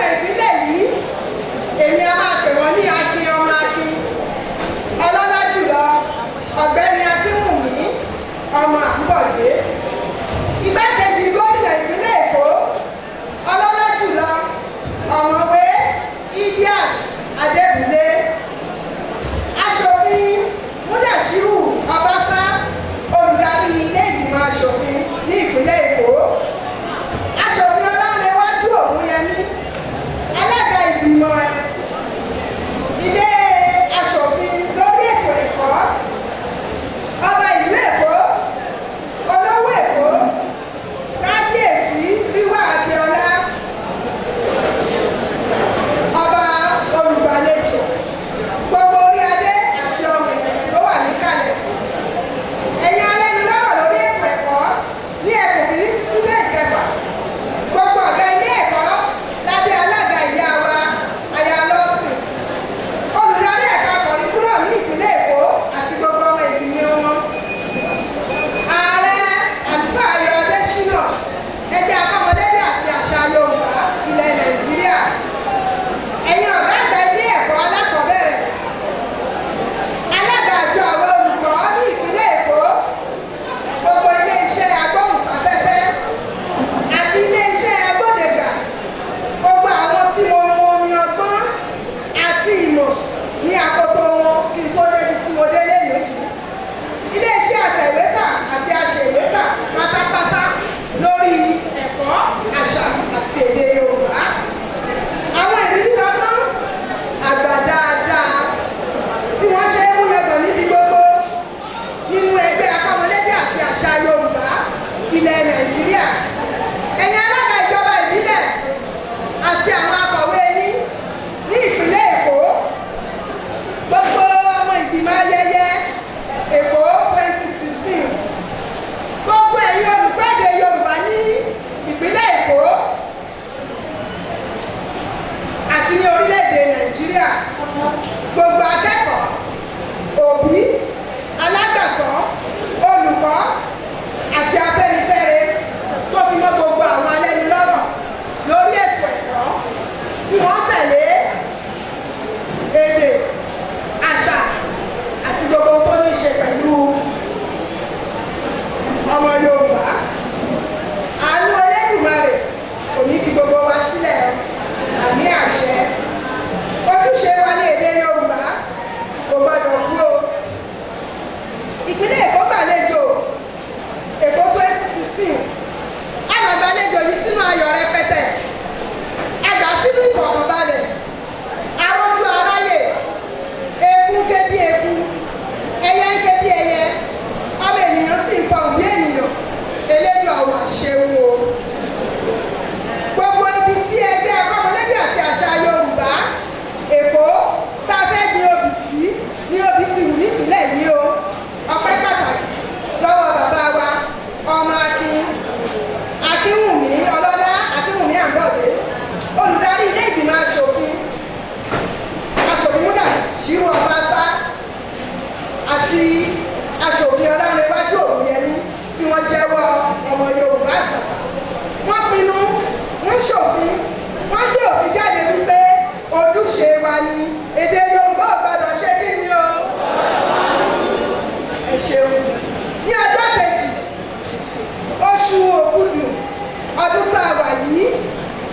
Gómìnà ìpínlẹ̀ yìí, èmi a máa pè wọ́n ní Akin ọmọ Akin, ọlọ́lá jùlọ Ọ̀gbẹ́ni Akínwùmí ọmọ Àǹbọ̀dé. Igbákejì gómìnà ìpínlẹ̀ Èkó, ọlọ́lá jùlọ Ọ̀mọ̀wé Idiat Adébúlé. Aṣòfin Múdàṣírù Ọbásá, olùdarí ilé ìgbìmọ̀ aṣòfin ní ìpínlẹ̀ Èkó. Aṣòfin Ọlánrewájú Ògúnyẹmí, alága ìgbìmọ̀ ilé aṣòfin lórí ètò ẹ̀kọ́. Ọba ìlú Èkó, olówó Èkó, Kábíyèsí Ríwá Adéọlá, ọba olùgbàlejò, gbogbo orí adé àti ọmọ ìrẹ̀lẹ̀ tó wà níkàlẹ̀. Ẹ̀yin alẹ́nulọ́rọ̀ lórí ètò ẹ̀kọ́ ní ẹkùn kìíní títí dé ìkẹfà, gbogbo ọ̀gá ilé ẹ̀kọ́ lábẹ́ alága ìyá wa Aya Lọ́sìn, olùdarí ẹ̀ka kọ̀ríkúlọ̀ ní ìpínlẹ̀ Èkó àti gbogbo ọmọ ìgbìmọ̀ wọn. Ààrẹ Àlùfáà Ayọ̀ Adéṣínà, ẹgbẹ́ akọ́mọlédè àti àṣà Yorùbá ilẹ̀ Nàìjíríà. Ẹ̀yin ọ̀gá àgbà ilé ẹ̀kọ́ alákọ̀ọ́bẹ̀rẹ̀, alága àjọ àwọn olùkọ́ ní ìpínlẹ̀ Èkó, gbogbo ilé-iṣẹ́ agbóhùnsáfẹ́fẹ́ àti ilé-iṣẹ́ agbódegbà, gbogbo àwọn tí mo mọ omi ọgbọ́n àti ìmọ̀ ní àkókò wọn kí n tó débi tí mo dé lẹ́yìn yìí. Ilé-iṣẹ́ àtẹ̀wétà àti aṣèwétà pátápátá lórí ẹ̀kọ́, àṣà àti èdè Yorùbá. Àwọn ìrírí lọ́gbọ́n àgbà dáadáa tí wọ́n ṣe é múyangàn níbi gbogbo nínú ẹgbẹ́ akọ́mọlédè àti àṣà Yorùbá ilẹ̀ Nàìjíríà. Ẹ̀yin alága ìjọba ìbílẹ̀ àti àwọn akọ̀wé yín ní ìpínlẹ̀ Èkó, gbogbo ọmọ ìgbìmọ̀ ayẹyẹ Èkó 2016, gbogbo ẹ̀yin olùkọ́ èdè Yorùbá ní ìpínlẹ̀ Èkó àti ní orílẹ̀-èdè Nàìjíríà, gbogbo akẹ́kọ̀ọ́, òbí, alágbàtọ́, olùkọ́ àti afẹ́nifẹ́re tó fi mọ́ gbogbo àwọn alẹ́nulọ́rọ̀ lórí ètò ẹ̀kọ́ tí wọ́n tẹ̀lé èdè, àṣà àti gbogbo ohun tó ní í ṣe pẹ̀lú ọmọ Yorùbá. Àánú Elédùmarè kò ní fi gbogbo wa sílẹ̀, àmì àṣẹ. Ojúṣe wa ní èdè Yorùbá kò gbọdọ̀ kú o. Ìpínlẹ̀ Èkó gbàlejò Èkó 2016. Àgbàlejò yìí sínú ayọ̀ rẹpẹtẹ, àgbà sínú ìfọ̀kànbalẹ̀, arójú aráyè, eku ń ké bí eku, ẹyẹ ń ké bí ẹyẹ, ọmọ ènìyàn sì ń fọhùn bí ènìyàn. Elédùà wà ṣeun o. Gbogbo ibi tí ẹgbẹ́ akọ́mọlédè àti àṣà Yorùbá Èkó tá a fẹ́ gbin obì sí ní obì ti wù nípìnlẹ̀ yìí o. Ọpẹ́ pàtàkì lọ́wọ́ bàbá wa ọmọ Akin Akínwùmí ọlọ́lá Akínwùmí Àǹbọ̀dé, olùdarí ilé ìgbìmọ̀ aṣòfin, aṣòfin Múdàṣírù Ọbásá àti aṣòfin Ọlánrewájú Ògúnyẹmí tí wọ́n jẹ́wọ́ ọmọ Yorùbá àtàtà. Wọ́n pinnu, wọ́n ṣòfin, wọ́n gbé òfin jáde wípé ojúṣe wa ni èdè Yorùbá ò gbọdọ̀ ṣe kí ni o. Ẹ ṣeun. Ní ọjọ́ kejì oṣù Ògùdù ọdún tá a wà yìí,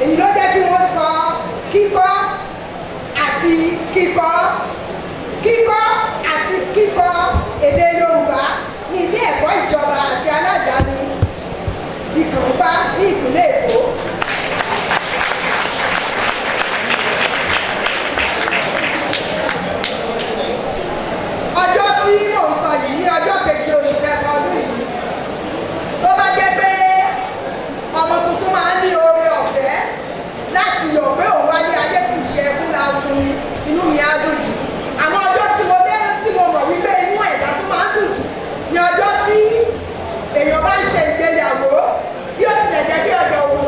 èyí ló jẹ́ kí wọ́n sọ kíkọ́ àti kíkọ́, kíkọ́ àti kíkọ́ èdè Yorùbá ní ilé ẹ̀kọ́ ìjọba àti aládàáni di kànńpá ní ìpínlẹ̀ Èkó. Ọjọ́ tí mò ń sọ yìí ní ọjọ́ kejì oṣù kẹfà ọdún yìí, tó bá jẹ́ pé ọmọ tuntun máa ń ní oore ọ̀fẹ́ láti yọ̀ pé òun wáyé ayé kì í ṣe ẹkún lásán ni, inú mi á dùn jù. Àmọ́ ọjọ́ tí mo dé tí mo mọ̀ wípé inú ẹ̀dá tó máa ń dùn jù ni ọjọ́ tí èèyàn bá ń ṣe ìgbéyàwó, bí ó tilẹ̀ jẹ́ bí ọjọ́ òun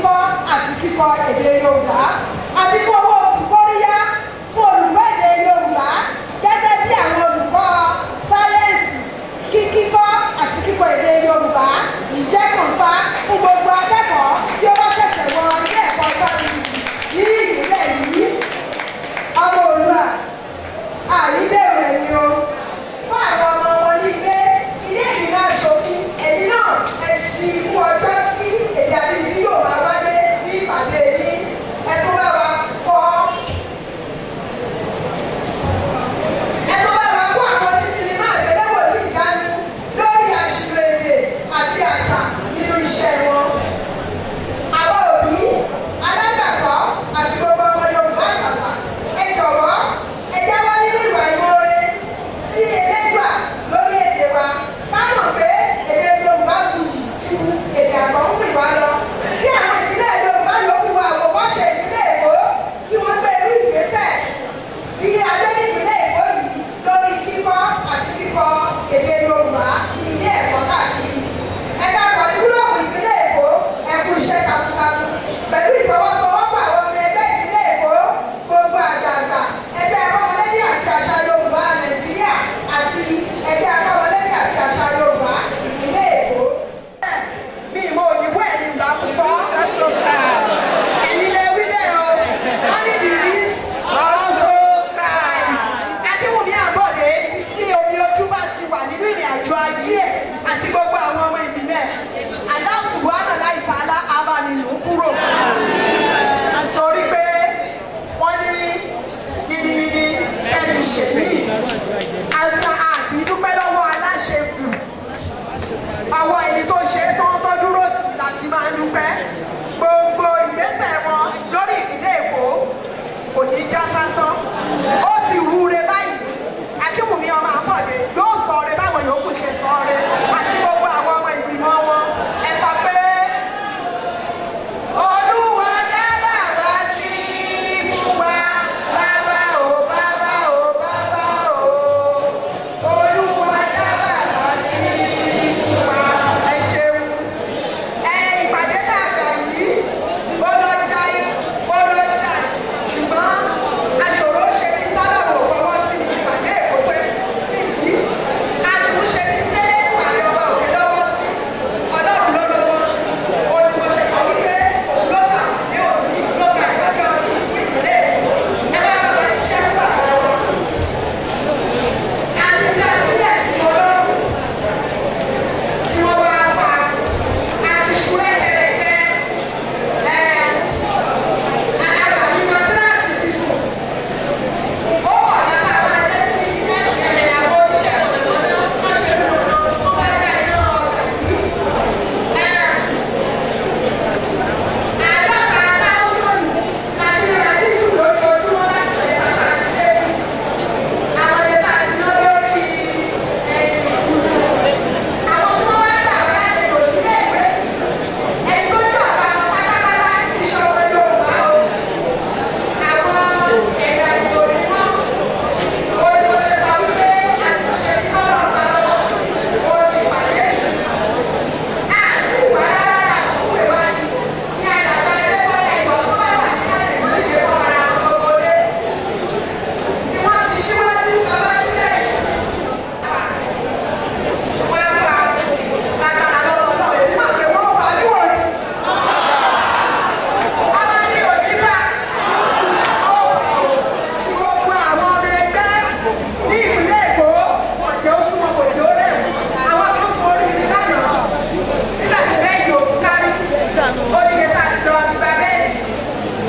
kíkọ́ àti kíkọ èdè Yorùbá àti fún owó kóríyá fún olùkọ́ èdè Yorùbá gẹ́gẹ́ bí àwọn olùkọ́ sáyẹ́ǹsì kí kíkọ́ àti kíkọ èdè Yorùbá ìjẹ́kànpá fún gbogbo akẹ́kọ̀ọ́ tí ó bá ṣẹ̀ṣẹ̀ wọ ilé ẹ̀kọ́ fásitì ní ìpínlẹ̀ yìí. Ọmọ Oòduà àyídèrò ẹ̀yìn o fún àwọn ọmọ wọn ní ilé ilé ìgbìmọ̀ aṣòfin ẹ̀yìn náà ẹ sì mú ọjọ́ tí èdè abínibí yóò máa wáyé ní ìpàdé ní ẹ tó bá wa kọ́ ẹ tó bá wa kó àwọn onísinimá àgbéléwò ní ìjánu lórí àṣìlò èdè àti àṣà nínú iṣẹ́ wọn. Àwọn òbí alágbàtọ́ àti gbogbo ọmọ Yorùbá àtàtà ẹ jọ̀wọ́ ẹ jáwọ́ nínú ìwà ìmoore sí Elédùà lórí èdè wa ká mọ̀ pé èdè Yorùbá wuyì ju èdè àgbọ̀nrìnwá lọ. Kí àwọn ìpínlẹ̀ Yorùbá yòókù wa àwòkọ́ṣe ìpínlẹ̀ Èkó kí wọ́n gbé irú ìgbésẹ̀ tí a gbé ní ìpínlẹ̀ Èkó yìí lórí kíkọ́ àti kíkọ èdè Yorùbá ní ilé ẹ̀kọ́ káàkiri. Ẹ̀ka kọ̀ríkúlọ̀mù ìpínlẹ̀ Èkó ẹ kú iṣẹ́ takuntakun pẹ̀lú ìfọwọ́sowọ́pọ̀ àwọn ọmọ ẹgbẹ́ ìpínlẹ̀ Èkó gbogbo àgbààgbà ẹgbẹ́ akọ́mọlédè àti àṣà Yorùbá Nàìjíríà àti ẹgbẹ́ akọ́mọlédè àti àṣà Yorùbá ìpínlẹ̀ Èkó. Mi ìmọ̀ òyìnbó ẹ̀ ní ìgbà sọ. Ẹ̀yin lè wí bẹ́ẹ̀ o. Wọ́n ní the risk also price. Akínwùmí Àbọ̀dé ibi tí omi ojú bá ti wà nínú ìrìn àjò ayé ẹ̀ àti gbogbo àwọn ọmọ ìbílẹ̀. Allah subhanahu wa ta'ala abánilù kúrò. Torí pé wọ́n ní yìnyínyìnyín kẹ́ni ṣèmí. Àti dúpẹ́ lọ́wọ́ aláṣekù. Ọwọ́ ẹni tó ṣe é tán tó dúró tì láti máa ń dúpẹ́. Gbogbo ìgbésẹ̀ wọn lórí ìpínlẹ̀ Èkó kò ní já sásán. Ó ti wúre báyìí. Akínwùmí ọmọ Àbọ̀dé yóò sọ ọ́ re báwọn yòókù ṣe sọ ọ́ re àti gbogbo àwọn ọmọ ìgbìmọ̀ wọn. Ẹ sọ pé Olúwa dá bàbá sí fún wa, bàbá o, bàbá o, bàbá o. Olúwa dá bàbá sí fún wa. Ẹ ṣeun. Ẹ ìpàdé tá a gbà yìí, ó lọ jáì, ó lọ jáì. Ṣùgbọ́n aṣòro ṣe ní tọ́lọ́run ò fọwọ́ sí ní ìpàdé Èkó 2016 yìí. Àdùn ṣe ní tẹ́lẹ̀ ìpàdé ọba òkè lọ́wọ́ sí. Ọlọ́run ló lọ́wọ́ sí. Ó ní mo ṣe sọ wípé ló gbà ní òní ló gbà ìpàdé ọdún yìí fún ìpínlẹ̀ Èkó. Ẹ bá lọ bá iṣẹ́ fún bàbá wa. A ti dá sílẹ̀ sí Ọlọ́run. Kí wọ́n wá fa. A ti ṣú ẹ̀kẹ́rẹ́kẹ́. Ẹ àgbà ní mọ́tíráàsì ti sùn. Ó wà lápá àwọn ẹgbẹ́ sí ẹ̀ àwọn oníṣẹ́ mọ̀nàmọ́ná. Wọ́n ṣe mọ̀nà wọ́n wá dá iná ọ̀gá yìí. Àádọ́ta táwùsọ̀nù láti ra dísù lójoojúmọ́ láti ṣe bàbá àti lẹ́yìn. Àwọn ẹgbẹ́ àti iná lórí ìbùsùn. Àwọn tí wọ́n wá gbà wá lálejò sílé ìwé. Ẹni tó jẹ́ ọ̀gá wọn pátápátá kì í ṣe ọmọ Yorùbá o. Àwọn ẹ̀yà Ìgbò ni wọ́n. Ó ní mo ṣe sọ wípé àtúnṣe tí kọ́lọ̀ ń pa lọ́wọ́ sí ó ní ìpàdé yìí. Àti ìwà rárá àkókò wa ni ní àdàgbà Adébọ́lá ìwà tó bá wà ní káàdì wọ́n dìde kọ́ ara wọn gbogbo dé. Ni wọ́n ti ṣíwájú bàbá jíjẹ́ yìí. Wọ́n á fa lágbára lọ́wọ́ Ọlọ́run èmi máa pè wọ́n fà á níwọ̀n ni. Ọmọ kí òní fà ó fà ó. Gbogbo àwọn ọmọ ẹgbẹ́ ní ìpínlẹ̀ Èkó wọn jẹ́ ó súnmọ́ kò jẹ́ ó rẹ̀ wọ́n. Àwọn kan sun orí mi lánàá. Nígbà tí bẹ́ẹ̀dì òkú kárí, ó ní iye tá a ti lọ ti gba bẹ́ẹ̀dì.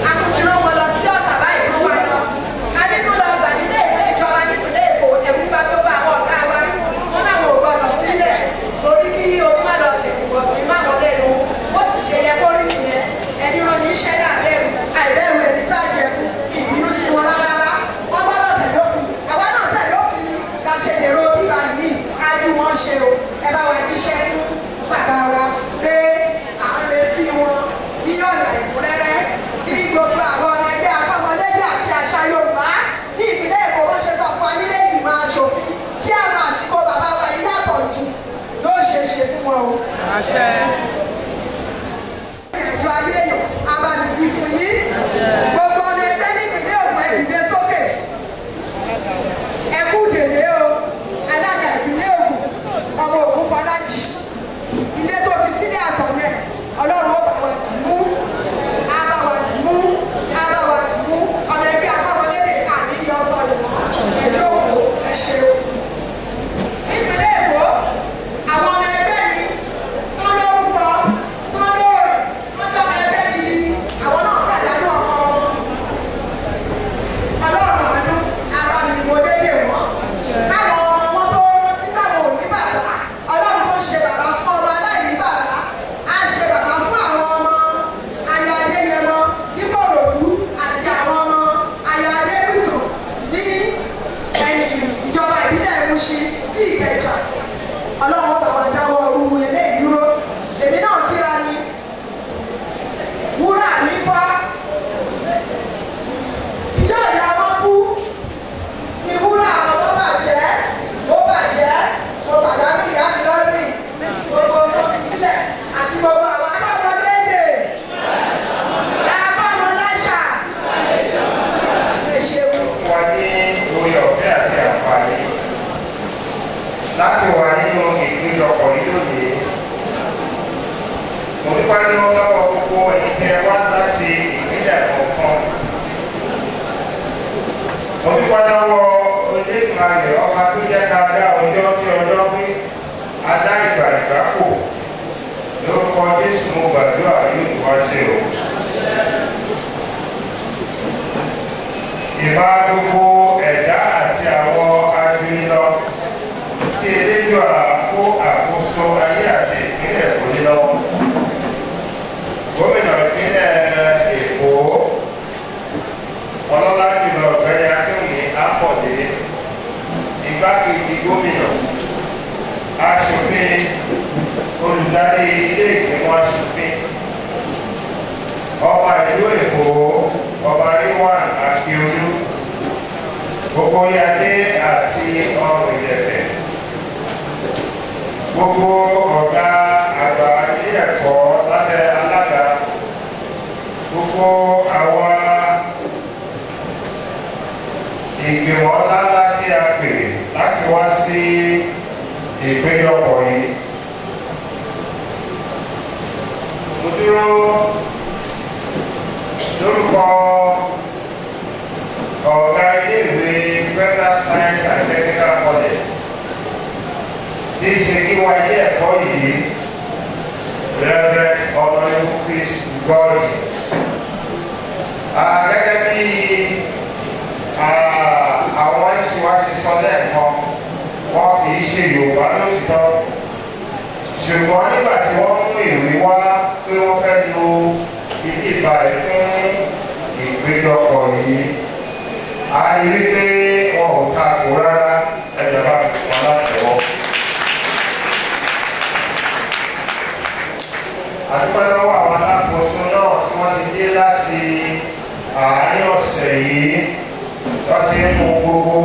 A tún ti rán wọn lọ sí Ọ̀tà báyìí kán wá lọ. A ní kán lọ gbà nílé ìwé ìjọba nípìnlẹ̀ Èkó, ẹ̀rù ń bá gbogbo àwọn ọ̀gá wa. Wọ́n láwọn ò gbọdọ̀ sílẹ̀ torí kí omi má lọ tìkù ọ̀gbìn má wọlé nu. Bó sì ṣe yẹ kó rí nìyẹn. Ẹni rán ní iṣẹ́ náà bẹ̀rù, àìbẹ̀rù ẹni tá a jẹ fún ìbínú sí wọn rárá. Wọ́n gbọ́dọ̀ tẹ̀lé òfin. Àwa náà tẹ̀lé òfin ni la ṣe dèrò bíbá yìí. Á ju wọn ṣe o. Ẹ bá wa jíṣẹ́ fún bàbá wa pé à ń retí wọn ní ọ̀nà ìkúnrẹ́rẹ́ kí gbogbo àwọn ọmọ ẹgbẹ́ akọ́mọlédè àti àṣà Yorùbá ní ìpínlẹ̀ Èkó wọ́n ṣe sọ fún wa nílé ìgbìmọ̀ aṣòfin kí àwọn àsìkò bàbá wa yìí yàtọ̀ jù yóò ṣe é ṣe fún wọn o. Àṣẹ. Ìrìnàjò ayé èèyàn abàmìdí fún yín. Gbogbo ọmọ ẹgbẹ́ nípìnlẹ̀ Ògùn, ẹ dìde sókè. Ẹ kú dèdè o. Alága ìpínlẹ̀ Ògùn, ọmọ Ògùn Fọlájì, ilé tó fi sílẹ̀ àtọ̀nẹ̀, Ọlọ́run ó bá wa dì mú, á bá wa dì mú, á bá wa dì mú. Ọmọ ẹgbẹ́ akọ́mọlédè àníyọ sọ̀rọ̀, ẹ jókòó, ẹ ṣeun. Nípínlẹ̀ Èkó, àwọn ọmọ ẹgbẹ́ mi tó lórúkọ, tó lóòrè, tó jọmọ ẹgbẹ́ gidi, àwọn náà pàdánù ọkọ wọn. Ọlọ́run àánú abániwọlé wọn, káwọn ọmọ wọn tó rántí táwọn ò ní bàbá. Ọlọ́run tó ń ṣe bàbá fún ọmọ aláìní bàbá á ṣe bàbá fún àwọn ọmọ Ayọ̀ Adéyẹmọ níKòròdú àti àwọn ọmọ Ayọ̀ Adébùtù ní ẹ̀yìn ìjọba ìbílẹ̀ Mushin sí Ìkẹjà. Ọlọ́run bàbá dáwọ́ ọrú eléyìí dúró. Èmi náà kíra ni wúrà mi fọ́ ìjọ ìyá wọn kú ní wúrà ọmọ bàjẹ́, ó bàjẹ́. Mo pàdánù ìyá mi lọ́dún yìí. Gbogbo ọmọ fi sílẹ̀ àti gbogbo àwọn akọ́wọ́ lédè, akọ́wọ́ láṣà. Ẹ ṣeun. Fún wa ní orí ọ̀fẹ́ àti àǹfààní láti wà nínú ìpéjọpọ̀ yìí lónìí. Mo dúpẹ́ lọ́wọ́ gbogbo ẹ̀yin tẹ́ wá láti ìpínlẹ̀ kọ̀ọ̀kan. Mo dúpẹ́ lọ́wọ́ Olódùmarè, ọba tó jẹ́ ká dá ọjọ́ tí ọjọ́ pé, adá ìgbà ìgbà kò. Lórúkọ Jésù mo gbàdúrà, yóò tún wá ṣe o. Ìbá gbogbo ẹ̀dá àti àwọn agbénilọ tí Elédùà kó àkóso ayé àti ìpínlẹ̀ Èkó ní lọ́wọ́. Gómìnà ìpínlẹ̀ Èkó, ọlọ́lá jùlọ Ọ̀gbẹ́ni Akínwùmí Àpọ̀dé, igbákejì gómìnà, aṣòfin, olùdarí ilé ìgbìmọ̀ aṣòfin, ọba ìlú Èkó, Ọba Rilwan Akiolu, gbogbo orí adé àti ọrùn ìlẹ̀kẹ̀, gbogbo ọ̀gá àgbà ilé ẹ̀kọ́ lábẹ́ alága, gbogbo àwa ìgbìmọ̀ ńláńlá tí a pè láti wá sí ìpéjọpọ̀ yìí. Mo dúró lórúkọ ọ̀gá iléèwé Federal Science and Technical College, tí í ṣe gíwá ilé ẹ̀kọ́ yìí, Reverend Honourable Chris Ugorji. Gẹ́gẹ́ bí àwọn MC wa ti sọ lẹ́ẹ̀kan, wọn kì í ṣe Yorùbá lótìtọ́, ṣùgbọ́n nígbà tí wọ́n mú ìwé wá pé wọ́n fẹ́ lo ibi ìbàdí fún ìpéjọpọ̀ yìí, a rí wípé wọn ò takò rárá. Ẹjọba wọn látẹ̀wọ́. Àdúpẹ́ lọ́wọ́ àwọn alákòóso náà tí wọ́n ti dé láti àárín ọ̀sẹ̀ yìí, wọ́n ti ń mú gbogbo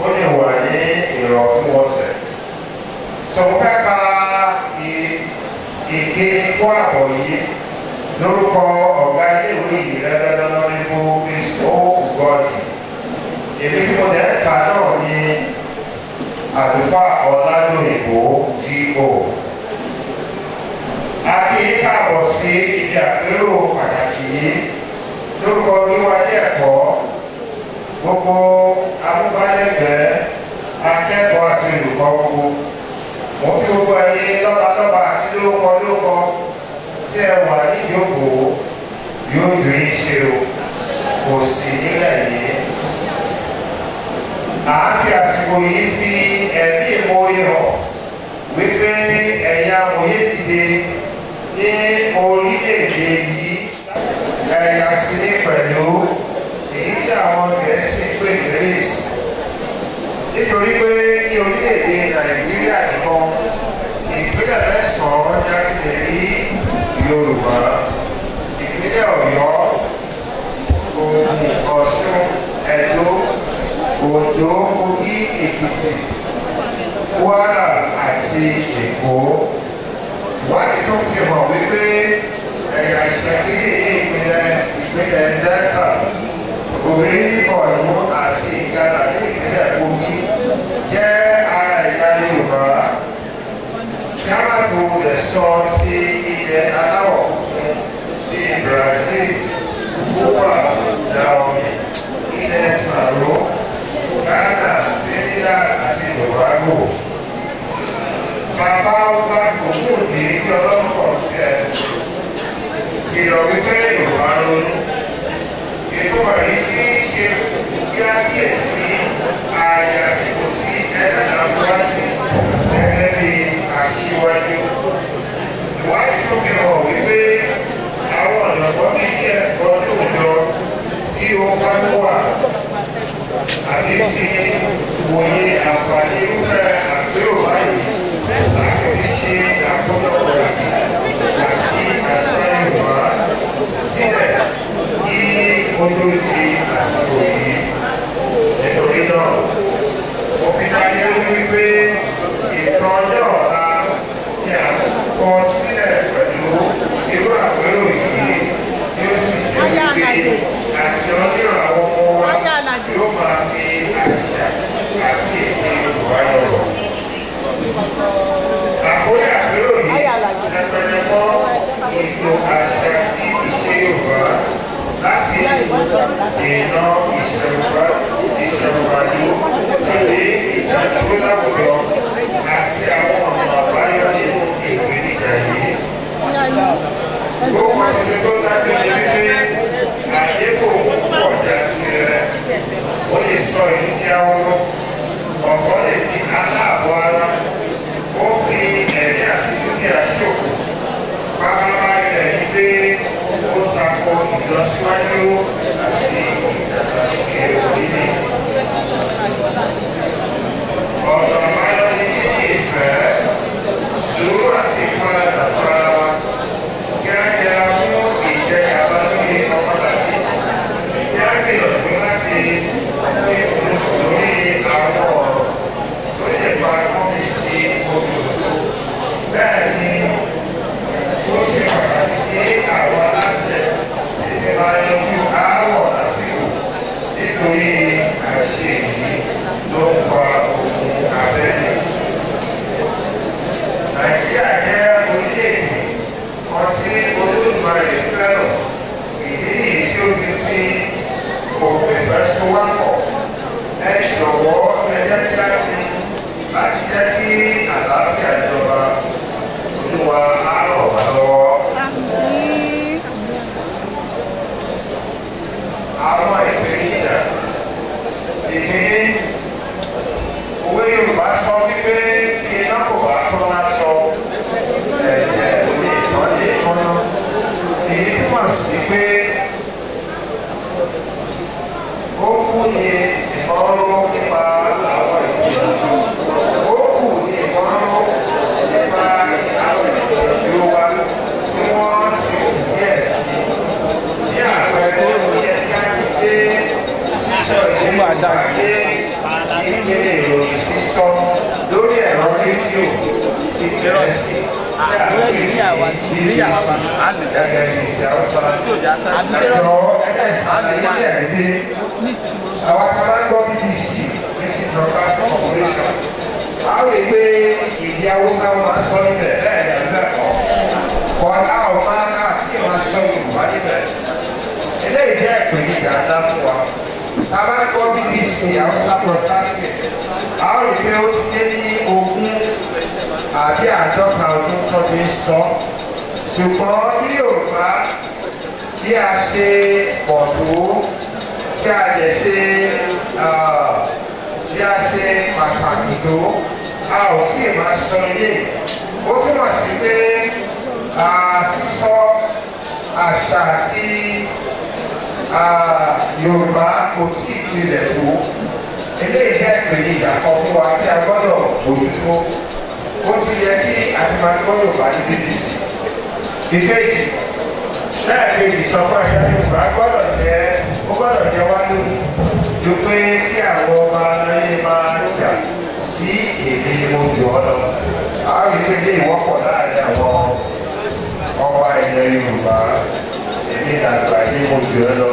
ó lè wà ní ìrọ̀kúnwọ̀sẹ̀. Sọ mo fẹ́ ka ìkíni kó àbọ̀ yìí lórúkọ ọ̀gá iléèwé yìí, Reverend Honourable Chris O. Ugorji. Èmi tí mo dẹ̀ ń kà náà ni Àlùfáà Ọ̀làdòyìnbó G.O. A kí yín káàbọ̀ sí ibi àpérò pàtàkì yìí lórúkọ wíwá ilé ẹ̀kọ́, gbogbo amúgbálẹ́gbẹ̀ẹ́, akẹ́kọ̀ọ́ àti olùkọ́ gbogbo. Mo kí gbogbo ẹ̀yin lọ́balọ́ba àti lóko lóko tí ẹ wà níjókòó. Yóò dùn yín ṣe o, kò sì nílẹ̀ yìí. À ń fi àsìkò yìí fi ẹ̀mí ìmoore hàn wípé ẹ̀yin amòye dìde ní orílẹ̀-èdè yìí, ẹ̀yà sí ní pẹ̀lú èyí tí àwọn Gẹ̀ẹ́sì ń pè ní race, nítorí pé ní orílẹ̀-èdè Nàìjíríà nìkan, ìpínlẹ̀ mẹ́sàn-án ni a ti lè rí Yorùbá: ìpínlẹ̀ Ọ̀yọ́, Ògùn, Ọ̀ṣun, Ẹdó, Oǹdó, Kogi, Èkìtì, Kwara àti Èkó. Ìwádìí tó fi hàn wípé ẹ̀yà Ìṣẹ̀kiri ní ìpínlẹ̀ Delta, obìnrin ní Borno àti Ìgalà ní ìpínlẹ̀ Kogi jẹ́ ara ẹ̀yà Yorùbá. Kámátó lè sọ ti ilẹ̀ aláwọ̀ funfun bíi Brazil, Cuba, Dahomey, ilẹ̀ Sàró, Ghana, Trinidad àti Tobago. Bàbá ọba Ògúndé ní ọlọ́run kọ̀ọ̀kẹ́ kìlọ̀ wípé Yorùbá ronú. Ìtumọ̀ yìí tí ń ṣe kí á kíyèsí ààyè àsìkò tí ẹ̀dá wá sí gẹ́gẹ́ bí aṣíwájú. Ìwádìí tó fi hàn wípé àwọn ọ̀dọ́gbọ́n bíi díẹ̀ ọdún òjò tí ó fámúwà àbí ti wòye àǹfààní irúfẹ́ àpérò báyìí láti fi ṣe àkójọpọ̀ èdè àti àṣà Yorùbá sílẹ̀ kí ó tó di àsìkò yìí. Nítorí náà, mo fi dá yín lójú wípé ìtàn ọjọ́ ọ̀la ni à ń kọ sílẹ̀ pẹ̀lú irú àpérò yìí tí ó sì jẹ́ wípé àti ọdún àwọn ọmọ wa yóò máa fi àṣà àti èdè Yorùbá lọ́rọ̀. Àkórí àpérò yìí tẹpẹlẹ mọ́ ètò àṣà àti ìṣe Yorùbá láti dènà ìṣẹ̀rùbàlù tàbí ìdádúró láwùjọ àti àwọn ọ̀nà àbáyọ nínú ìpèníjà yìí. Gbogbo tuntun tó dájú ni wípé àdébò púpọ̀ jantirẹrẹ. Ó lè sọ ìlú di ahoro, ọ̀pọ̀ lè di aláàbọ̀ ara, ó fi ẹ̀mí àti dúkìá ṣòfò. Pápábárí rẹ̀ ni pé ó tako ìlọsíwájú àti ìdàgbàsókè orílẹ̀-èdè. Ọ̀nà àbáyọ ni níní ìfẹ́, sùúrù àti ìfaradà fún ara wa. Kí á yẹra fún ìjẹgàba lórí ọmọlàkejì. Kí á gbìyànjú láti fi lórí àwọn ọ̀rọ̀ tó lè fa kọ́mi sí omi òkú. Bẹ́ẹ̀ ni ó ṣe pàtàkì kí àwọn aláṣẹ tètè máa yanjú aáwọ̀ lásìkò nítorí àìṣe èyí ló ń fa ogun abẹ́lé. Nàìjíríà jẹ́ orílẹ̀-èdè kan tí Olódùmarè fẹ́ràn, ìdí nìyí tí ó fi fi òkun ìfẹ́sowápọ̀. Ẹ jọ̀wọ́ ẹ jẹ́ kí á pinnu láti jẹ́ kí àlàáfíà jọba. Olúwa á ràn wá lọ́wọ́. Àwọn ìpèníjà. Ìkíní, òwe Yorùbá sọ wípé bí iná kò bá tán láṣọ, ẹ̀jẹ̀ kò lè tán lè kánná. Èyí túmọ̀ sí pé ó kú ní ìbọn ró nípa àwọn ìgbìyànjú. Ó kù ní ìbọn ró nípa àwọn ìgbìyànjú wa tí wọ́n sì kù díẹ̀ sí. Ní àpẹẹrẹ, ó yẹ kí á ti gbé sísọ èdè Yorùbá dé ìpele ìròyìn sísọ lórí ẹ̀rọ rédíò ti Gẹ̀ẹ́sì tí a ń pè ní BBC gẹ́gẹ́ bí ti Hausa. Ẹ̀jọ̀ ẹ̀jẹ̀ ìsàlàyé díẹ̀ níbí. Àwa tá a bá ń gbọ́ BBC, British Broadcasting Corporation, a ó rí i pé èdè Hausa wọn máa ń sọ níbẹ̀ bẹ́ẹ̀ ni àbí bẹ́ẹ̀ kọ́. But a ò máa àti máa sọ Yorùbá níbẹ̀. Eléyìí jẹ́ ìpèníjà ńlá fún wa. Tá a bá ń gbọ́ BBC Hausa Broadcasting, a ó rí i pé ó ti dé ní 20 àbí 50 ọdún tó ti ń sọ. Ṣùgbọ́n bí Yorùbá bí a ṣe pọ̀ tó, tí a jẹ̀ ṣe bí a ṣe pàtàkì tó, a ò tí ì máa sọ ilé. Ó túmọ̀ sí pé sísọ àṣà àti Yorùbá kò tí ì gbilẹ̀ tó. Eléyìí jẹ́ ìpèníjà kan fún wa tí a gbọ́dọ̀ bójútó. Ó ti yẹ kí a ti máa gbọ́ Yorùbá ní BBC. Ìkejì, lẹ́ẹ̀kejì sọ fún àṣà Yorùbá gbọ́dọ̀ jẹ́ ó gbọ́dọ̀ jẹ́ wá lógún ju pé kí àwọn ọba aláyé máa jà sí èmi ni mo jù ọ́ lọ. A rí i pé ilé ìwọ́pọ̀ láàrin àwọn ọba ilẹ̀ Ilẹ̀ Yorùbá, èmi làgbà, ní mo jù ẹ́ lọ.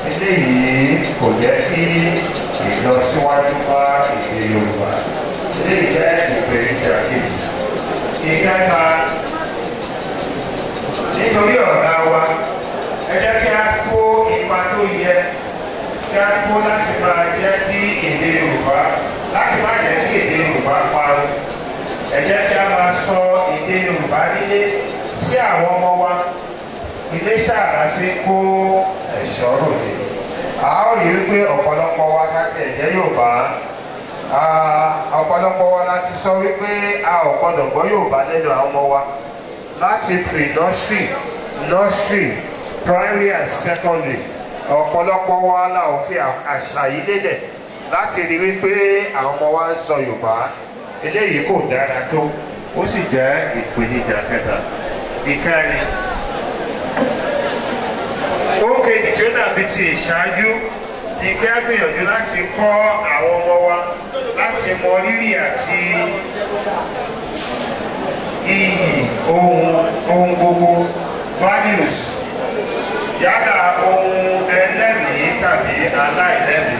Eléyìí kò jẹ́ kí ìlọsíwájú bá èdè Yorùbá. Eléyìí jẹ́ ìpèníjà kejì. Ìkẹta, nítorí ọ̀gá wa, ẹ jẹ́ kí a kó ipa tó yẹ kí a kó láti máa jẹ́ kí èdè Yorùbá, láti má jẹ́ kí èdè Yorùbá parun. Ẹ jẹ́ kí a máa sọ èdè Yorùbá nílé sí àwọn ọmọ wa. Ilé ṣàrà ti kó ẹ̀ṣọ́ ròde. A ó rí wípé ọ̀pọ̀lọpọ̀ wa ká tiẹ̀ jẹ́ Yorùbá, ọ̀pọ̀lọpọ̀ wa láti sọ wípé a ò gbọ́dọ̀ gbọ́ Yorùbá lẹ́nu àwọn ọmọ wa láti pre-nursery, nursery, primary and secondary. Ọ̀pọ̀lọpọ̀ wa la ò fi àṣà yìí lélẹ̀ láti rí wípé àwọn ọmọ wa ń sọ Yorùbá. Eléyìí kò dára tó, ó sì jẹ́ ìpèníjà kẹta. Ìkẹrin, ó kejì tí ó dàbí ti ìṣáájú ni kí á gbìyànjú láti kọ́ àwọn ọmọ wa láti mọ rírì àti iyì ohun gbogbo, values, yálà ohun ẹlẹ́mìí tàbí aláìlẹ́mìí.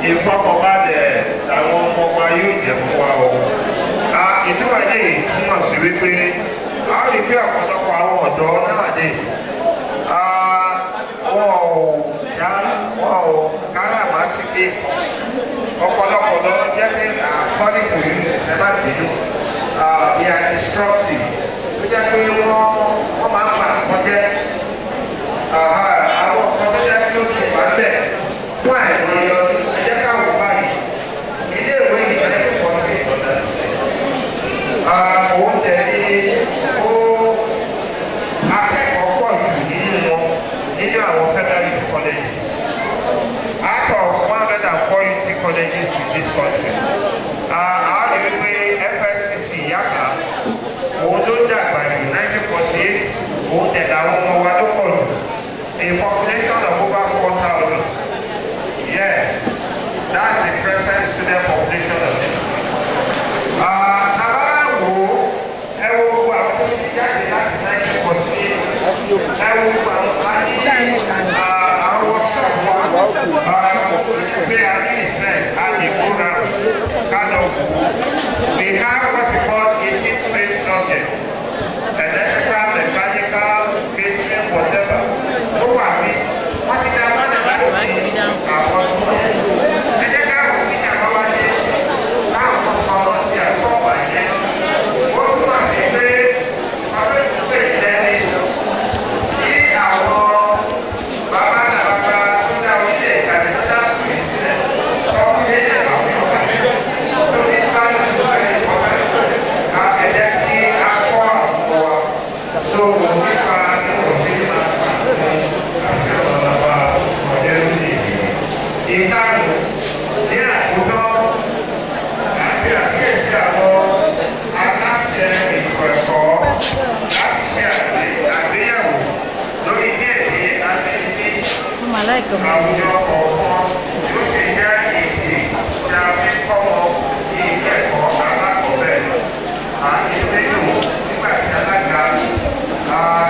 Ìfọkànbalẹ̀ làwọn ọmọ wa yóò jẹ́ fún wa o. Ìtumọ̀ eléyìí túmọ̀ sí wípé a rí pé ọ̀pọ̀lọpọ̀ àwọn ọ̀dọ́ nowadays, wọn ò dá, wọn ò káràmásìkí. Ọ̀pọ̀lọpọ̀ lọ jẹ́ pé, sorry to use this, ẹ má bínú, they are destructive, tó jẹ́ pé wọ́n máa ń bà nǹkan jẹ́. Àwọn nǹkan tó jẹ́ pé ó ti wà bẹ́ẹ̀ fún àìmọye ọdún. Ẹ jẹ́ ká wò báyìí, ilé ìwé yìí, 1940 ọ̀dà sí òun tẹ̀lé ó, akẹ́kọ̀ọ́ pọ̀ jù nínú wọn nínú àwọn federal youth colleges out of 104 UT colleges in this country. Àwọn rí wípé FSCC Yaba, òun ló dàgbà jù, 1948. Òun tẹ̀lé àwọn ọmọ wa ló pọ̀ jù, a population of over 4,000. Yes, that's the present student population of this school. Àbá wo, ẹ wo gbogbo àwọn tó ti jáde láti 1948. Ẹ wo gbogbo àwọn a ní àwọn workshop wa pé a ní research, a lè go round ká lọ wò ó. We have what we call 18 trade subjects: electrical, mechanical, catering, whatever tó wà ní wọ́n ti dá lọ́nà láti àwọn ọdún yẹn. Ẹ jẹ́ ká wò ní àwọn wá dé sí káwọn sọ lọ sí àkọ́ bàjẹ́. Ó túmọ̀ sí pé ọdún ìpè tẹ́lẹ̀ tí àwọn bàbá náà, bàbá tó dá orílẹ̀ tàbí tó dá sùn yìí sílẹ̀, ọkùnrin lè àwọn yóò bàjẹ́. So this value is very important. Ẹ jẹ́ kí a kọ́ àwọn ọmọ wa so nípa bí wọ́n ṣe máa pa àti ọ̀nà bá ọjọ́ orílẹ̀-èdè. Ìkarùn, ní àkótán, àbí àkíyèsí àwọn aláṣẹ ètò ẹ̀kọ́ láti ṣe àgbéyẹ̀wò lórí bí èdè abínibí àwùjọ kọ̀ọ̀kan yóò ṣe jẹ́ èdè tí a fi kọ́ wọn ní ilé ẹ̀kọ́ alákọ̀ọ́bẹ̀rẹ̀. Àmì mélòó nígbà tí alága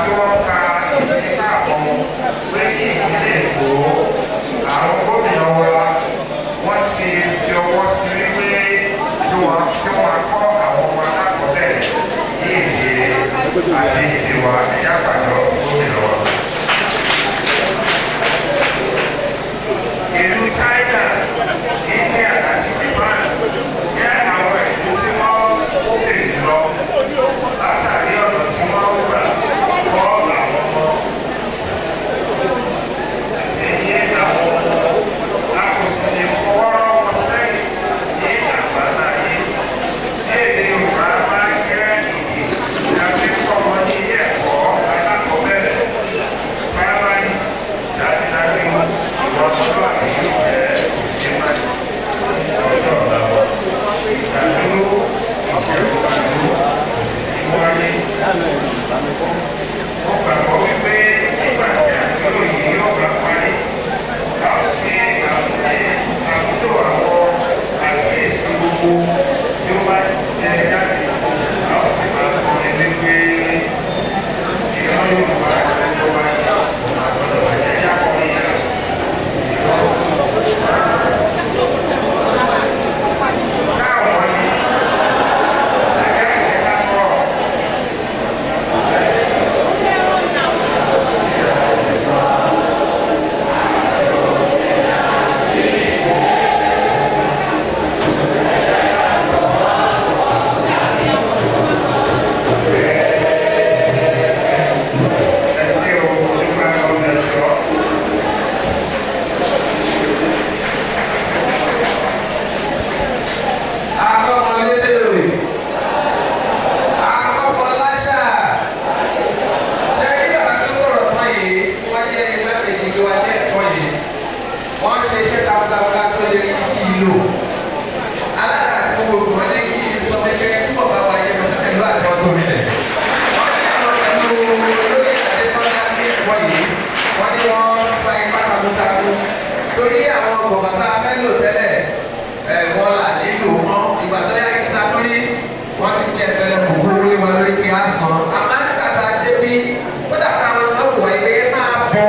tí wọ́n ka ìdílé káàbọ̀ pé ní ìpínlẹ̀ Èkó, àwọn gómìnà wa, wọ́n ti fi ọwọ́ sí wípé kí wọ́n kọ́ àwọn ọmọ alákọ̀ọ́bẹ̀rẹ̀ ní èdè abínibí wa. Ẹ̀yà pàjọ gómìnà wa. Ìlú China, India àti Japan jẹ́ àwọn ìlú tí wọ́n mókè jùlọ látàrí ọ̀nà tí wọ́n ń gbà kọ́ àwọn ọmọ èyí àwọn ọmọ. A kò sì lè fọwọ́ rọ́ wọn sẹ́yìn ní àgbáńlá yìí. Ní èdè Yorùbá máa ń jẹ́ èdè tí a fi kọ́ wọn ní ilé ẹ̀kọ́ alákọ̀ọ́bẹ̀rẹ̀, primary, dájúdájú ìwà ọmọlúwàbí yóò jẹ́ òṣèmáì ọjọ́ ọ̀la wa. Ìdádúró ìṣẹ̀rùbàlù kò sì ní wáyé. Mo gbàgbọ́ wípé nígbà tí àdúrò yìí yóò bá parí, a ó ṣe àmúlò àwọn àkíyèsí gbogbo tí ó bá jẹ jáde, a ó sì máa kọrin wípé ìran Yorùbá Gbọ̀ngàn tá a fẹ́ lò tẹ́lẹ̀ wọ́n là nílò mọ́. Ìgbà tó yá kí ta tó rí wọ́n ti fi ẹgbẹ̀rẹ̀ kòkó wọlé wa lórí pé a sàn. Àmọ́ nígbà tá a débi ó dàbí àwọn ọmọ ọkọ̀ ẹgbẹ́ máa bọ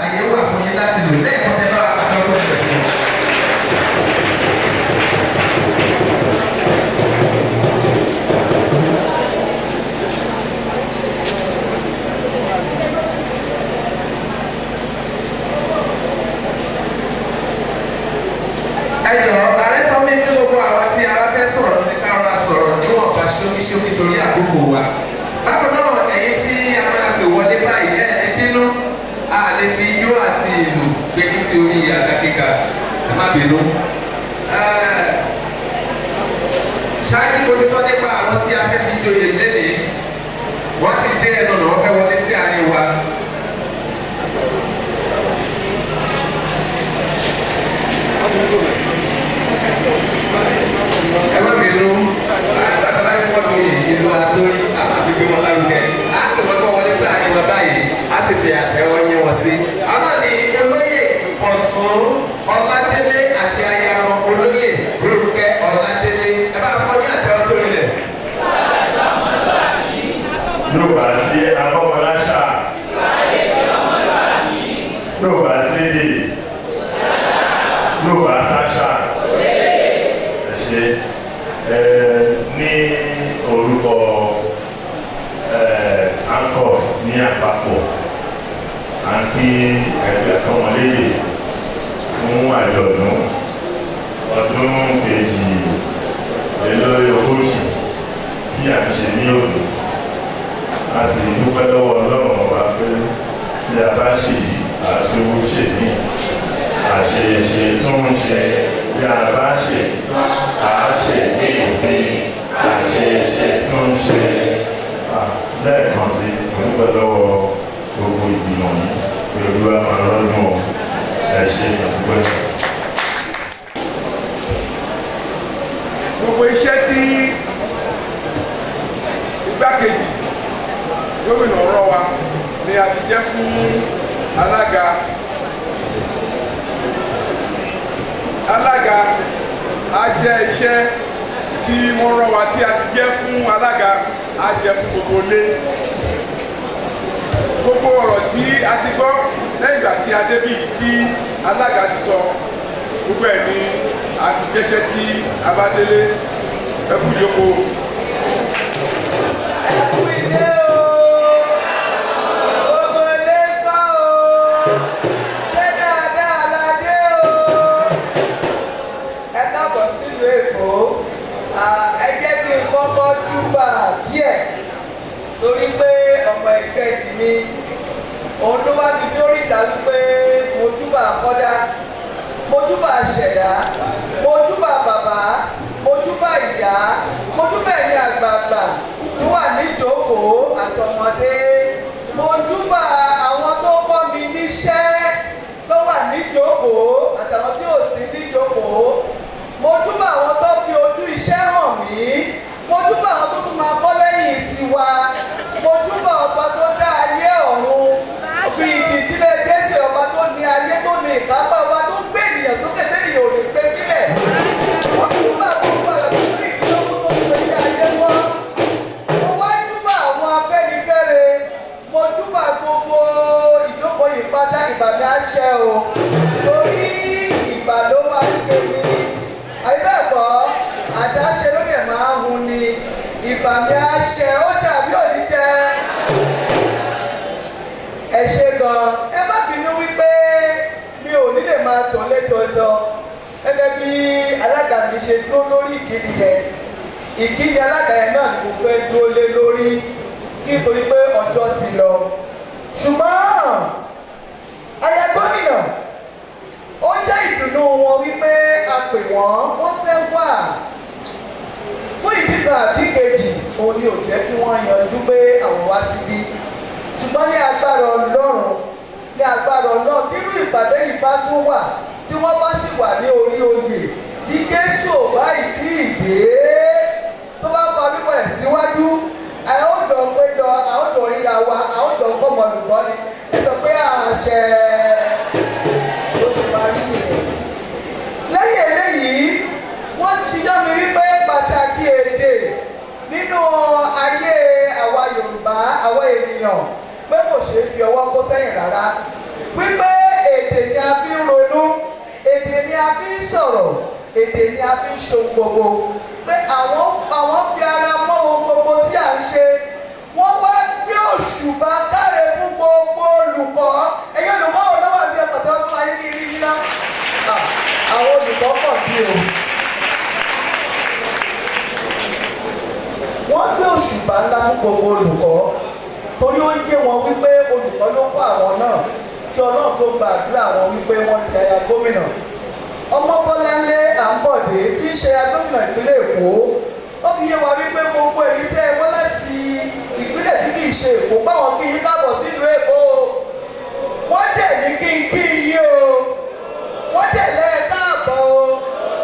àyè wà fún yín láti lò lẹ́ẹ̀kan sẹ́ bá àti ọtọ́ rẹ̀ fún un. Ẹ jọ̀ọ́, ààrẹ sọ mí ní gbogbo àwọn tí ara fẹ́ sọ̀rọ̀ sí kára sọ̀rọ̀ níwọ̀nba ṣókíṣókí torí àkókò wa. Bákan náà, ẹ̀yin tí a máa pè wọlé báyìí, ẹ̀ ní bínú, a lè fi ijó àti ìlù gbé yín sí orí àga gíga, ẹ má bínú. Ṣáájú mo ti sọ nípa àwọn tí a fẹ́ fi joyè lénìí, wọ́n ti dé ẹnu ọ̀nà, wọ́n fẹ́ wọlé sí àárín wa. Ẹ má bínú, àgbàtà bá ní wọ́n lóye ìlú àtórí, a máa fi gbé wọn lárugẹ, a kò wọ́n gbọ́ wọlé sáàrin wọn báyìí, a sì fi àtẹ́wọ́ yín wọn sí. Àwọn ní olóyè Ọ̀sùn Ọládélé àti aya wọn olóyè Rónkẹ́ Ọládélé, ẹ bá fọ́ ní àtẹ́wọ́ tó rinlẹ̀. Yóò bá sí abọ́mọláṣà, yóò bá sí èdè, yóò bá sáṣà. Ẹ ṣe ní orúkọ ANCOS ní àpapọ̀, à ń kí ẹgbẹ́ àkọ́mọlédè fún àjọ̀dún ọdún 42 tí à ń ṣe ní òní. A sì dúpẹ́ lọ́wọ́ Ọlọ́run ọba pé tí a bá ṣe yìí, àtúwò ṣe mí àṣeṣe tún ṣe, bí a bá ṣe tán à á ṣe mí sí àṣeṣe tún ṣe. Lẹ́ẹ̀kan sí, mo dúpẹ́ lọ́wọ́ gbogbo ìgbìmọ̀ yìí pé Olúwa máa rọ́dún ọ. Ẹ ṣe àdúpẹ́. Gbogbo iṣẹ́ tí igbákejì gómìnà rán wa ni a ti jẹ́ fún alága. Alága á jẹ́ iṣẹ́ tí wọ́n rán wa tí a ti jẹ́ fún alága, á jẹ́ fún gbogbo ilé. Gbogbo ọ̀rọ̀ tí a ti gbọ́ lẹ́yìn ìgbà tí a débí yìí tí alága ti sọ, gbogbo ẹ̀ ni a ti jẹ́ṣẹ́ tí a bá délé. Ẹ kú ìjókòó. Ẹ kú ilé o, gbogbo ilé ń kọ́ o, ṣé dáadáa la dé o? Ẹ káàbọ̀ sílùú Èkó. Ẹ jẹ́ kí n kọ́kọ́ júbà díẹ̀ torí pé ọmọ ẹgbẹ́ mi òun ló wá fi dórí ìta wípé mo júbà kọ́dá, mo júbà ṣẹ̀dá, mo júbà bàbá, mo júbà ìyá, mo júbà ẹ̀yin àgbààgbà tó wà níjókòó àtọmọdé, mo júbà àwọn tó kọ́ mi níṣẹ́ tó wà níjókòó àtàwọn tí ò sí níjókòó, mo júbà àwọn tó fi ojú iṣẹ́ hàn mí, mo júbà àwọn tó tún máa kọ́ lẹ́yìn tiwa, mo júbà ọba tó dá ayé ọ̀run, fi ìdílé Jésù, ọba tó ní ayé tó ní ìkápá, ọba tó gbé ènìyàn sókè tẹ́nìyàn ò lè gbé sílẹ̀. Mo júbà gbogbo àwọn tó ní ìdílógún tó ń gbé ayé wọ́n. Mo wá júbà àwọn Afẹ́nifẹ́re, mo júbà gbogbo ìjókòó yìí pátá, ìbà mi á ṣẹ o, torí ìbà ló máa ń gbé mi. Àbí bẹ́ẹ̀ kọ́, àdáṣe ló dẹ̀ máa ń hun ni. Ìbà mi á ṣẹ, ó ṣe àbí òní jẹ. Ẹ ṣé gan, ẹ má bínú wípé mi ò ní lè máa tàn létò lọ gẹ́gẹ́ bí alága mi ṣe dúró lórí ìkíni yẹn. Ìkíni alága yẹn náà ni mo fẹ́ dúró lé lórí kí nítorí pé ọjọ́ ti lọ. Ṣùgbọ́n aya gómìnà, ó jẹ́ ìdùnnú wọn wípé a pè wọ́n, wọ́n fẹ́ wà fún ìdí kan àbí kejì, òun ni ò jẹ́ kí wọ́n yanjú pé àwọn wá síbí. Ṣùgbọ́n ní agbára Ọlọ́run, ní agbára Ọlọ́run, tí irú ìpàdé yìí bá tún wà, tí wọ́n bá sì wà ní orí oyè, tí Jésù ò bá ì tí ì dé, tó bá fa bíbọ̀ ẹ̀ síwájú, a ó jọ péjọ, a ó jọ ríra wa, a ó jọ kọ́mọlùbọ́ ni. Ẹ sọ pé àṣẹ ló ṣe máa rí nìyẹn. nínú ayé àwa Yorùbá, àwa ènìyàn, pé kò ṣeé fi ọwọ́ kó sẹ́yìn rárá, wípé èdè ni a fi ń ronú, èdè ni a fi ń sọ̀rọ̀, èdè ni a fi ń ṣohun gbogbo, pé àwọn fi ara mọ́ ohun gbogbo tí à ń ṣe. Wọ́n wá gbé òṣùbà káre fún gbogbo olùkọ́. Ẹ̀yin olùkọ́ wo ló wà ní ẹ̀kọ́ tó fún ayé ní ìrírí náà? Àwọn olùkọ́ pọ̀ bí o. Wọ́n gbé òṣùbà ńlá fún gbogbo olùkọ́ torí ó yé wọn wípé olùkọ́ ló kọ́ àwọn náà, kí Ọlọ́run tó gba àdúrà wọn wípé wọ́n di aya gómìnà. Ọmọbọ́láńlé Àǹbọ̀dé tí í ṣe gómìnà ìpínlẹ̀ Èkó, ó fi yé wa wípé gbogbo èyí tẹ́ ẹ wọ́n láti ìpínlẹ̀ tí kìí ṣe Èkó báwọn kí yín káàbọ̀ sílùú Èkó. Wọ́n dẹ̀ ní kí n kí yín o, wọ́n dẹ̀ lẹ́ ẹ káàbọ̀ o,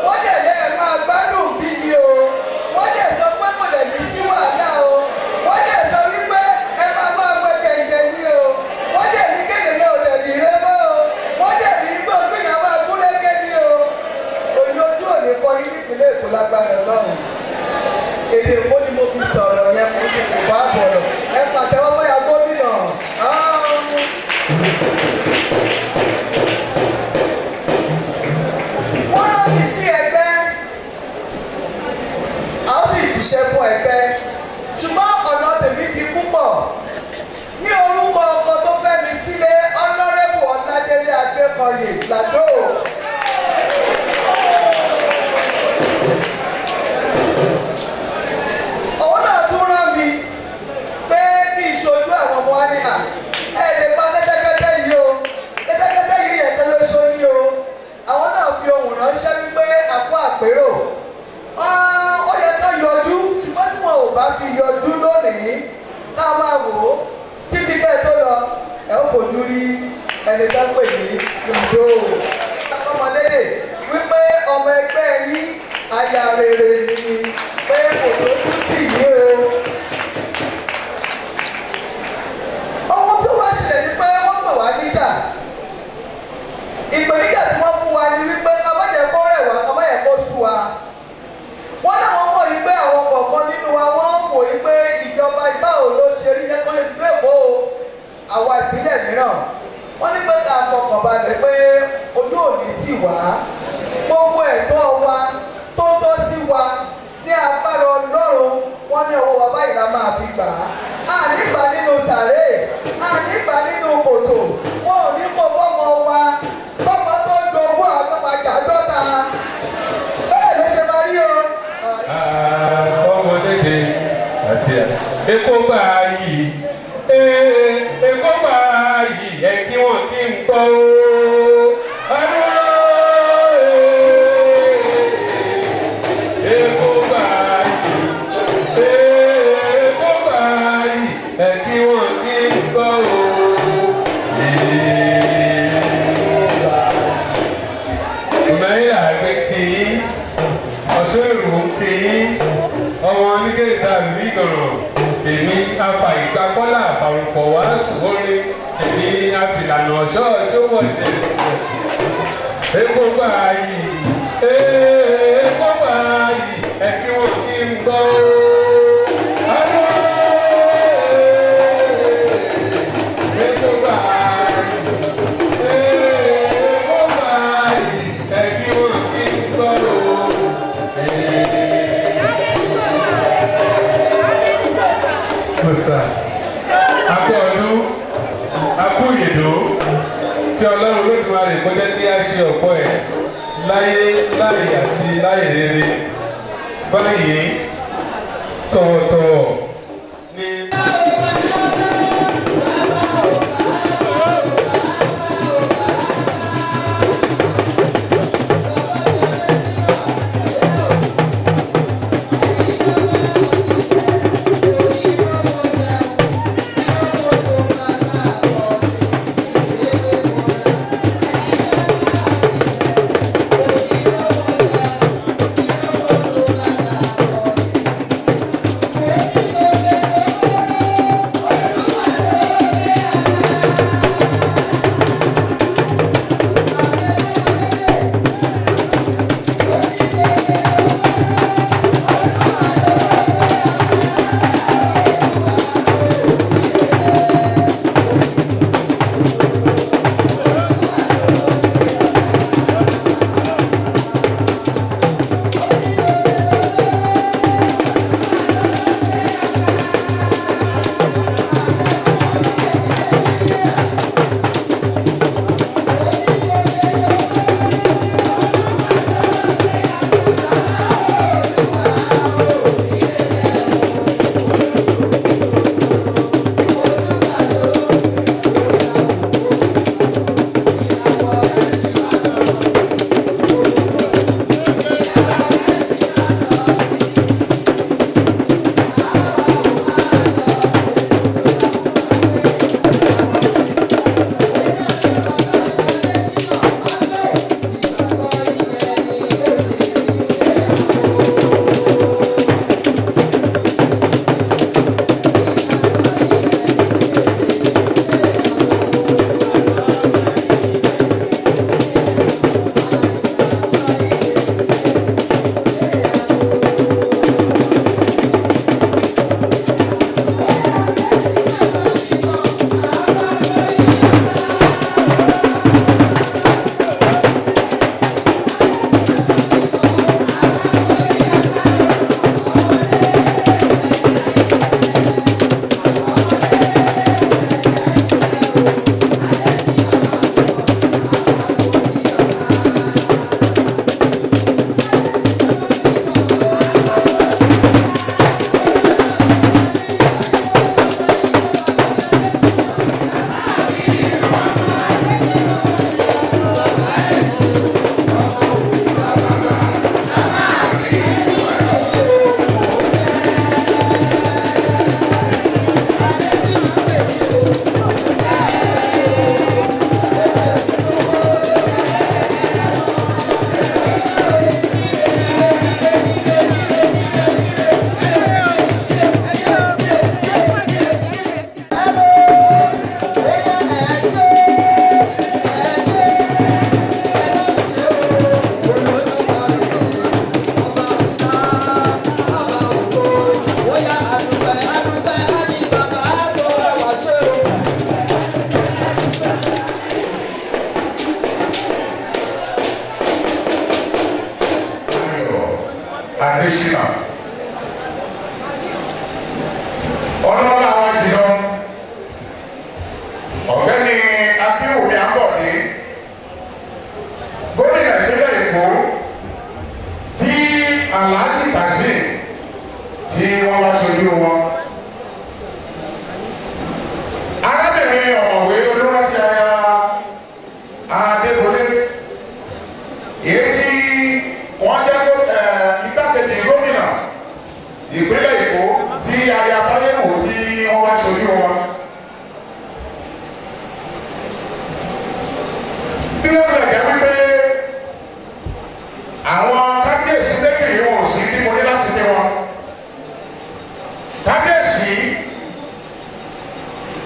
wọ́n dẹ̀ lẹ́ ẹ máa gbádùn bí mi o, wọ́n dẹ̀ sọ pé kò dẹ̀ ní sí wàhálà o, wọ́n dẹ̀ sọ wípé ẹ máa máa gbẹ kẹ̀ǹgẹ̀ ní o, wọ́n dẹ̀ ní kéde ní òdẹ̀ ní rẹ́ mọ́ o, wọ́n dẹ̀ ní pé ojú ìyá máa gún lẹ́gẹ́ ní o. Òye ojú òní kọ́ yín nípìnlẹ̀ Èkó lágbára Ọlọ́run. Èdè Èkó ni mo fi sọ̀rọ̀ yẹn, kò ṣe kò bá bọ̀rọ̀. Ẹ pàtẹ́wọ́ fún ya gómìnà. Wọ́n rán mi sí ẹgbẹ́, a ó sì jíṣẹ́ fún ẹgbẹ́, ṣùgbọ́n ọ̀nà tèmi di púpọ̀. Ní orúkọ ọkọ tó fẹ́ mi sílé, Ọ̀nàrẹ́bù Ọládélé Adékọ̀yè Lado. Òun náà tún rán mi pé kí n ṣojú àwọn ọmọ wa ní à ẹ lè pa kẹ́tẹ́kẹ́tẹ́ yìí o, kẹ́tẹ́kẹ́tẹ́ yìí ẹ̀kẹ́ ló ṣo ní o. Àwọn náà fi ohùn ránṣẹ́ wípé àpò àpérò ó yẹ ká yọjú, ṣùgbọ́n tí wọn ò bá fi yọjú lónìí ká máa wò ó títí kẹ́ ẹ tó lọ, ẹ ó fojú rí ẹni tó ń pè ní Lado. Ọmọlédè wípé ọmọ ẹgbẹ́ yín aya rere ni, pé kò lójú tì yín o. Ohun tí wọ́n ṣẹlẹ̀ ni pé wọ́n pè wá níjà. Ìpèníjà tí wọ́n fún wa ni wípé ká má jẹ́ kó rẹ̀ wá, ká má jẹ́ kó sú wa. Wọ́n láwọn mọ̀ yìí pé àwọn kọ̀ọ̀kan nínú wa wọ́n ń wò yìí pé ìjọba ìbáwò ló ṣe rí yẹn kó lè ti dé Èkó o, àwa ìpínlẹ̀ mìíràn. Wọ́n ní pé ká fọkàn balẹ̀ pé ojú òní tì wá. Gbogbo ẹ̀tọ́ wa tó tọ́ sí wa ní agbára Ọlọ́run, wọ́n ní ọwọ́ wa báyìí la máa fi gbà á. A ní gbà nínú sàréè, a ní gbà nínú kòtò, wọn ò ní kó fọ́mọ wa, tọ́mọ tó jogún àwọn máa jà dọ́ta. Bẹ́ẹ̀ ló ṣe máa rí o. Ọmọlédè àti Èkó gbà yìí, Èkó gbà yìí, ẹ kí wọ́n kí n gbọ́ o. Èkó gbà yìí, Èkó gbà yìí, ẹ kí wọ́n kí n gbọ́ o. Mẹ́yà gbé kí ọ̀ṣọ́ èrò kí ọmọ oníkèéta ìlú Ìgànràn, èmi afa ìgbàkọ́lá àfàrùfọ̀ wàásù orin, èmi afìlànà ọ̀ṣọ́ ṣówọ̀ṣẹ̀. Èkó gbà yìí, Èkó gbà yìí, ẹ kí wọ́n kí n gbọ́ o. Èkó gbà yìí, Èkó gbà yìí, ẹ kí wọ́n kí n gbọ́ o. Mọ̀sá, akú ọdún, akú ìyèdó, kí Ọlọ́run Olódùmarè kó jẹ́ kí a ṣe ọ̀pọ̀ ẹ̀ láyé láyé àti láyé rere. Báyìí, tọ̀wọ̀tọ̀wọ̀ ni. Thank you.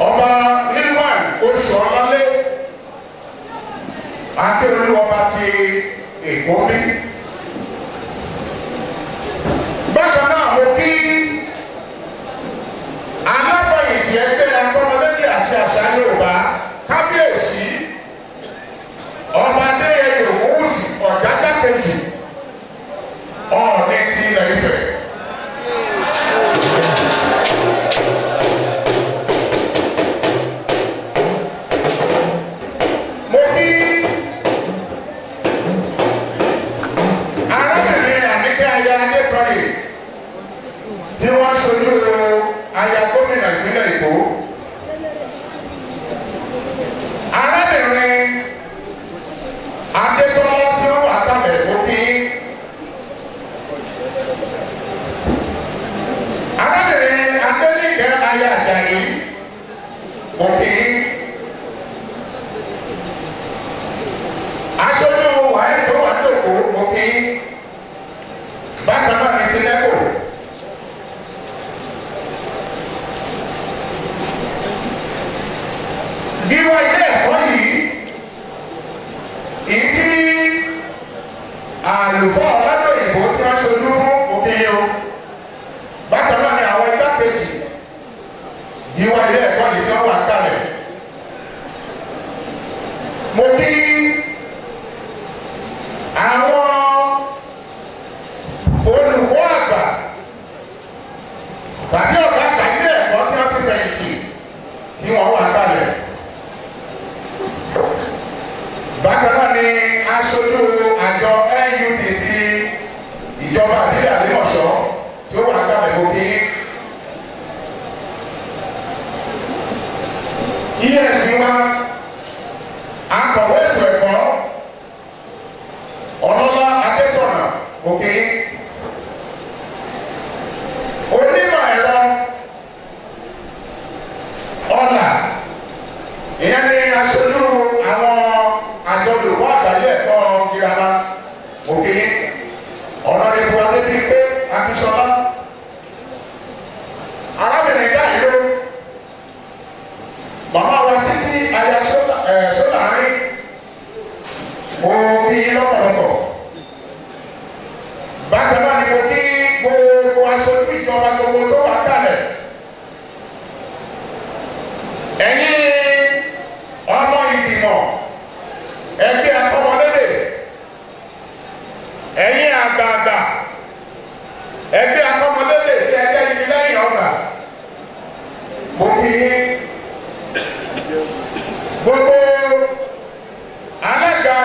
Ọba Rilwan Oṣuọlálé Akérèlú ọba ti Èkó bí. Bákan náà mo kí aláfẹ̀yìntì ẹgbẹ́ akọ́mọlédè àti àṣà Yorùbá kábíyèsí ọba Adéyẹyè Ògúnwùsì Ọ̀jájá kejì Ọọ̀ni ti ilẹ̀ Ifẹ̀. Mo kí arábìnrin Àníkẹ́ aya Adékọ̀yè tí wọ́n ṣojú aya gómìnà ìpínlẹ̀ Èkó. Arábìnrin Adétọ́lá tí wọ́n wà kálẹ̀ mo kí. Arábìnrin Adéníkẹ́ aya Àjàyí mo kí. Aṣojú wàhálà tó wà ní Èkó mo kí. Bákan náà ní Tinẹ́kò. Gíwá ilé ẹ̀kọ́ yìí, èyí tí àlùfáà Ọládòyìnbó tí wọ́n ṣojú fún òkèèyàn o. Bákan náà ni àwọn igbákejì gíwá ilé ẹ̀kọ́ yìí tí wọ́n wà kalẹ̀. Mo kí àwọn olùkọ́ àgbà tàbí ọ̀gá àgbà ilé ẹ̀kọ́ tí wọ́n ti fẹ̀yìntì tí wọ́n wà kalẹ̀. Bákan náà ni aṣojú àjọ NUT ti ìjọba àbílẹ̀ Àlímọ̀ṣọ́ tí ó wà kalẹ̀ òkè. ES wa akọ̀wé ètò ẹ̀kọ́ Ọlọ́lá Adétọ̀nà òkè. Onímọ̀ ẹ̀rọ ọ̀là ìyẹn ni aṣojú àwọn àjọ olùkọ́ àgbáyé ẹ̀kọ́ girama òkè. Ọ̀nàdìbò Adébíyipé Akínsọlá arábìnrin Dáìró màmá wa títí aya Sọ́làárín mo kí lọ́pọ̀lọpọ̀. Bákan náà ni mo kí gbogbo aṣojú ìjọba gbogbo tó wà kalẹ̀. Ẹ̀yin ọmọ ìgbìmọ̀ ẹgbẹ́ akọ́mọlédè, ẹ̀yin àgbààgbà ẹgbẹ́ akọ́mọlédè tí ẹgbẹ́ ibi lẹ́yìn ọgbà, mo kí yín. Gbogbo alága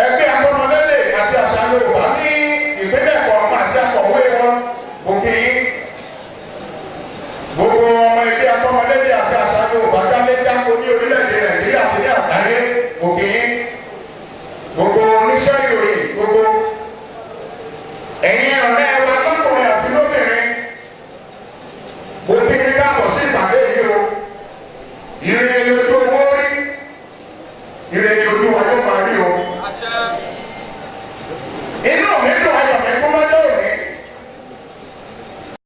ẹgbẹ́ akọ́mọlédè àti àṣà Yorùbá ní ìpínlẹ̀ kọ̀ọ̀kan àti akọ̀wé wọn, mo kí yín. Gbogbo ọmọ ẹgbẹ́ akọ́mọlédè àti àṣà Yorùbá jáléjáko ní orílẹ̀-èdè Nàìjíríà àti ní àgbáyé, mo kí yín. Gbogbo oníṣẹ́ ìròyìn gbogbo ẹ̀yin ọ̀rẹ́ wa lọ́kùnrin àti lóbìnrin, mo kí yín káàbọ̀ sí ìpàdé yìí o. Ire.